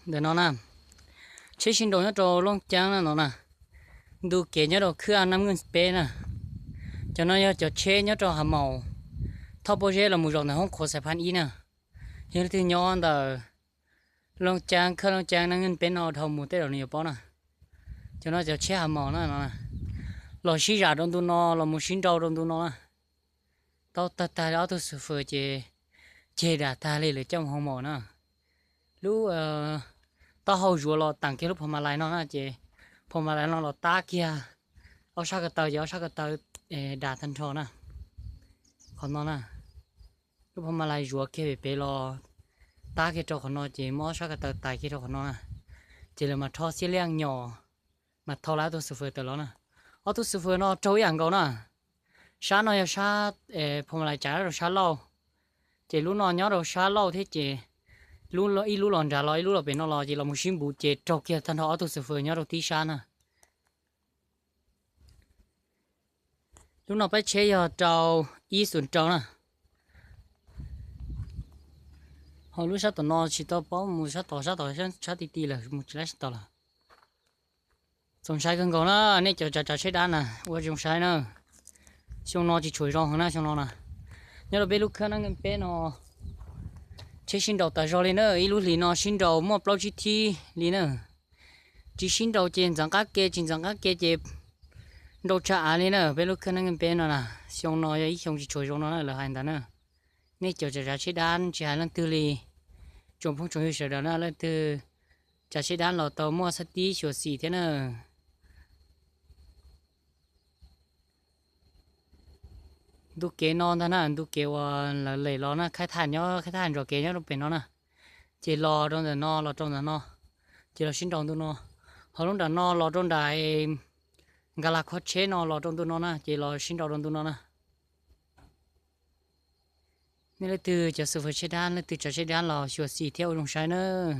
ntawm no na. Tsheb sib nraus nyob rau Looj Ceeb na no na. Ntu kev nyob rau khwb A Naj Nkeej peb na. Cov no yog cov tsheb nyob rau Hav Maus, thauj pob zeb los mus zaum ntawm hoob qhuav Xais Phab ib na. Yog leej twg nyob ntawm Looj Ceeb, khwb Looj Ceeb, Naj Nkeej peb no dhau mus tej zaum nws yuav paub na. Cov no cov tsheb Hav Maus na no, los sib zam rau ntu no, los mus sib nraus rau ntu no na. Tau tag tag li ob tug xu fws ces ceg dam tag li lawv coj mus hoo maus na. Lub taub hau zuav los teem kiag lub phom ma lais no na ces phom ma lais no los tab kiag ob sab ko taw ces ob sab ko taw dam tag nrho na. Qhov no na, lub phom ma lais zuav kiag pem pem los tab kiag rau qhov no ces muab ob sab ko taw tais kiag rau qhov no na. Ces lawv mas rho xiab liaj nyom mas thau lawv ob tug xu fws tawm los na. Ob tug xu fws no raug ib yam nkaus na. Sab no yog sab phom ma lais tsav rau sab lauj, ces lub no nyob rau sab lauj thiab ces ib lub los nrad los ib lub los pem no los ces los mus sib npuv ces raug kiag tag nrho ob tug xu fws nyob rau tib sab na. Lub no peb tsheb yog rau ib xus rau na. Ho lub sab tom no tsis tau paub mus sab tod, sab tod sab ti ti lawm mus tsis laib sab tod lawm. Txaus ntshai kawg nkaus na nej cov tsav tsav tsheb dab na, ua zoo saib na. Xyoo no tsis tshua zoo heev na xyoo no na. Nyob rau peb lub khwb Naj Nkeej peb no tsheb sib nraus tas zog li na, ib lub hlis no sib nraus muaj plaub tsib thib li na. Tsis sib nraus ces ntxeev qab ke, tsis ntxeev qab ke ces nraus tsa av li na. Peb lub khwb Naj Nkeej peb no na, xyoo no yog ib xyoo tsis tshua zoo no na lawv hais ntawd na. Nej cov tsav tsav tsheb dab tsis hais leej twg li, tsoom phooj tsoom ywg sawv daws na, leej twg tsav tsheb dab los tau muaj xab tib xyuam xim thiab na. Ntu kev no ntag na, ntu kev uas lawv lem los na, khaib thaj nyob, khaib thaj ntsos kev nyob rau pem no na. Ces los rau ntawm no, los rau ntawm no, ces los sib nraus ntu no. Ho lub nram no los rau nram Nkas Las Kho tsheb no los rau ntu no na, ces los sib nraus rau ntu no na. Nej leej twg cov xu fws tsheb dab, leej twg tsav tsheb dab los xyuam xim thiab ua zoo saib nawb.